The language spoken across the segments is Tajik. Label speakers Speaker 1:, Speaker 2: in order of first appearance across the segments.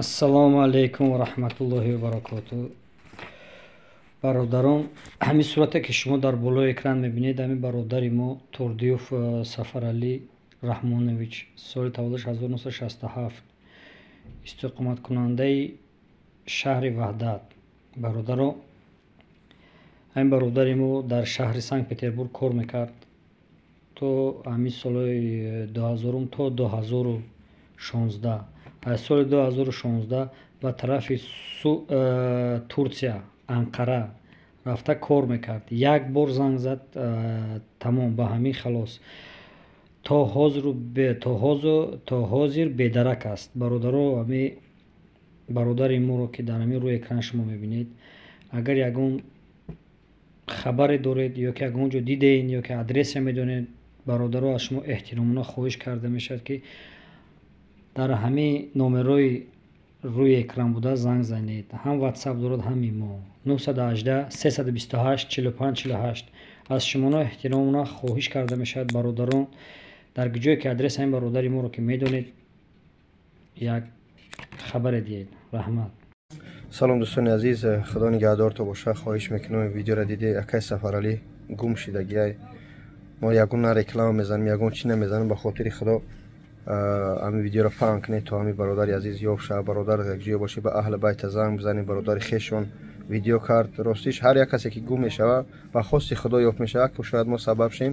Speaker 1: Ассалому алайкум ва раҳматуллоҳи ва баракоту. Бародарон, ҳамин сурате, ки шумо дар болои экран мебинед, ҳамин бародари мо Турдиёв Сафаралӣ Раҳмонович, соли таваллудаш 1967, истиқоматкунандаи шаҳри Ваҳдат. Бародаро, ҳамин бародари мо дар шаҳри Санкт Петербург кор мекард то ҳамин солҳои 2000-ум то 2016. Аз соли 2016 ба тарафи Турсия, Анқара рафта кор мекард. Як бор занг зад, тамом, ба ҳамин халос. То ҳозир бедарак аст. Бародаро, ҳамин бародари моро, ки дар ҳамин рӯи экран шумо мебинед, агар ягон хабаре доред ё ки ягон ҷо дидед, ё ки адреса медонед, бародаро, аз шумо эҳтиромона хоҳиш карда мешавад, ки дар ҳамин номерҳои рӯи экран буда занг занед. Ҳам Ватсап дорад, ҳам имо: 918 328 45 48. Аз шумоно эҳтиромона хоҳиш карда мешавад, бародарон, дар ҷое ки адреси ҳамин бародари моро ки медонед, як хабаре диҳед. Раҳмат.
Speaker 2: Салом, дӯстони азиз, Худо нигаҳдорто боша. Хоҳиш мекунам, видеоро диде, акай Сафаралӣ гум шидагиай. Мо ягон на реклама мезанем, ягон чӣ намезанем. Ба хотири Худо ҳамин видеоро паҳн кунед, то ҳамин бародари азиз ёфт шава. Бародар, якҷоя бошед, ба аҳли байта занг бизанед. Бародари хешон видео кард. Ростиш, ҳар як касе ки гум мешава, ба хости Худо ёфт мешава, ки шояд мо сабаб шем.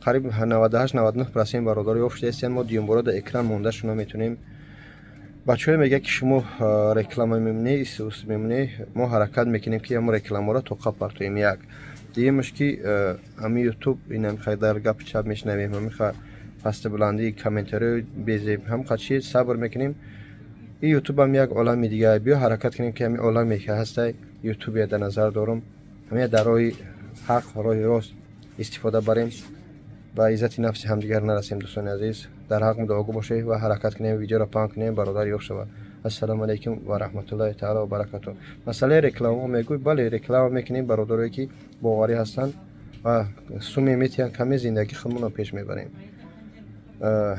Speaker 2: Қариб 98-99% бародаро ёфт шудаистиянд. Мо дуюмбора дар экран монда шуна метонем. Бачаҳое мегӯяд, ки шумо реклама мемонӣ, исус мемонӣ. Мо ҳаракат мекунем, ки ҳамо рекламаро тоқа партоем. Як дуюмаш, ки ҳами Ютуб инам дар гапи чап мешунавем, ҳамиха пасти баландии комментариҳои безеб, ҳамқа чи сабр мекунем. И Ютубам як олами дигар. Биё, ҳаракат кунем, ки ҳамин оламе ки ҳастай, Ютубе дар назар дорам, ҳамин дар роҳи ҳақ, роҳи рост истифода барем, ба иззати нафси ҳамдигар нарасем. Дӯстони азиз, дар ҳақ мудоогӯ бошед ва ҳаракат кунем, видеоро паҳн кунем, бародар ёфт шавад. Ассалому алайкум ва раҳматуллоҳи таала ва баракату. Масъалаи рекламао мегӯй, бале, реклама мекунем. Бародарое ки боварӣ ҳастанд ва суме метиҳанд, каме зиндагӣ худмонро пеш мебарем.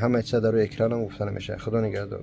Speaker 2: Ҳама чиза дар рӯи экранам гуфта намешавад. Худо нигаҳдор.